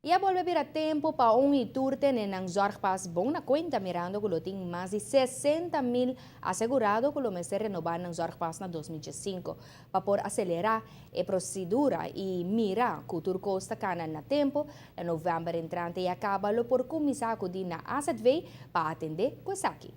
Y a bolbe bira tempo pa un y tur tene nan zorgpas bon na cuenta, mirando cu lo tin mas di 60 mil asegurado cu lo mester renoba nan zorgpas na 2015. Pa por acelera e procedura y mira cu tur cos ta cana na tempo, na november entrante ya caba lo por cuminsa acudi na AZV pa atende cu esaki.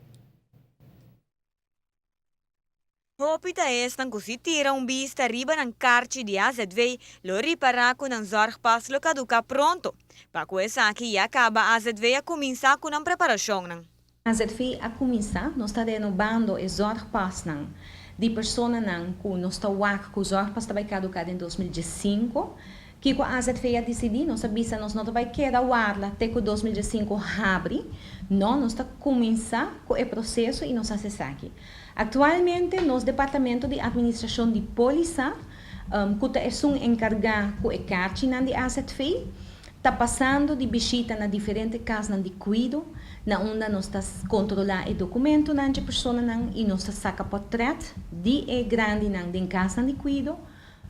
Hopi ta esnan cu si tira un bista riba nan carchi di AZV lo ripara cu nan zorgpas lo caduca pronto. Pa cu esaki ya caba AZV a cuminsa cu nan preparacionnan. AZV a cuminsa, nos ta renobando e zorgpasnan di personanan cu nos ta wak cu zorgpas ta bay caduca den 2015. Kico AZV a dicidi? Nos a bisa nos no ta bay keda warda te cu 2015 habri. No, nos ta cuminsa cu e proceso y nos a haci esaki. Actualmente, nos departamento di administracion di polisa, cu ta esun encarga cu e carchinan di AZV, ta pasando di bishita na diferente casnan di cuido, na unda nos ta controla e documentonan di personanan y nos ta saca portret di e grandinan den casnan di cuido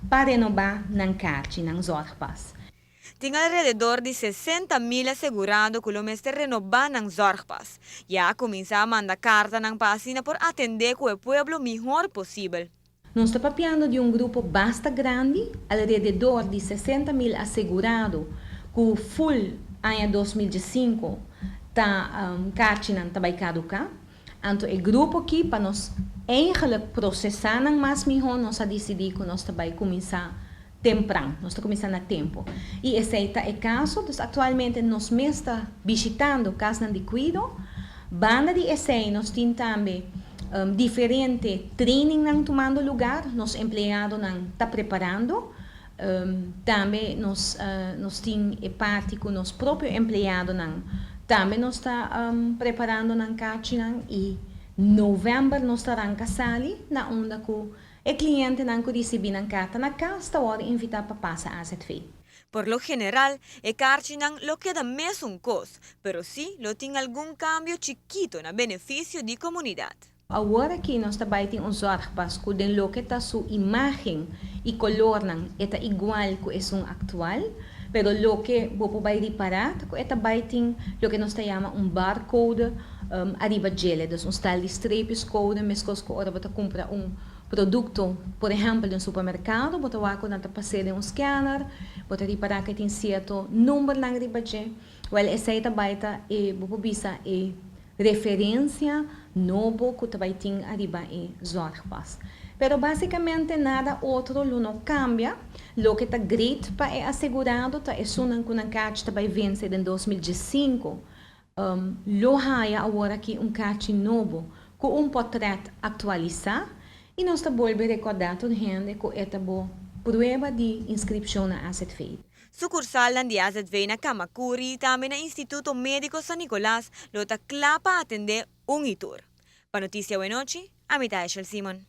pa renoba nan carchi, nan zorgpas. Tin alrededor di 60 mil asegurado cu lo mester renoba nan zorgpas. Ya a cuminsa manda cartanan pa asina por atende cu e pueblo mihor posibel. Nos ta papiando di un grupo basta grandi, alrededor di 60 mil asegurado, cu full aña 2015 ta carchinan ta bay caduca. Anto e grupo aki pa nos eigenlijk procesa nan mas miho, nos a dicidi cu nos ta bay cuminsa tempran, nos ta cuminsa na tempo. Y esey ta e caso, dus actualmente nos mes ta bishitando casnan di cuido. Banda di esey nos tin tambe diferente trainingnan tumando lugar, nos empleadonan ta preparando. Tambe nos tin e parti cu nos propio empleadonan tambe nos ta preparando nan carchinan y november nos ta ranca sali na unda cu e clientenan cu ricibi nan carta na cas ta wordo invita pa pasa AZV. Por lo general, e carchinan lo keda mesun cos, pero si lo tin algun cambio chikito na beneficio di comunidad. Awor aki nos ta bay tin un zorgpas cu den loke ta su imagen y colornan e ta igual cu esun actual, pero loke bo por bay ripara ta cu e ta bay tin loke nos ta yama un barcode ariba djele, dus un style di streepjescode, mescos cu ora bo ta cumpra un producto, por ehempel, den supermercado, bo ta wak cu nan ta pase den un scanner, bo ta ripara cu e tin cierto numbernan riba dje. Wel, esey ta bay ta e, bo por bisa, e referencia nobo cu ta bay tin ariba e zorgpas. Pero basicamente nada otro lo no cambia. Loke ta great pa e asegurado ta esunnan cu nan carchi ta bay vence den 2015, lo haya awor aki un carchi nobo cu un portret actualisa y nos ta bolbe recorda tur hende cu e ta bo prueba di inscripcion na AZV. Sucursalnan di AZV na Camacuri y tambe na Instituto Medico San Nicolas lo ta cla pa atende un y tur. Pa Noticia Awenochi, ami ta Eshel Simon.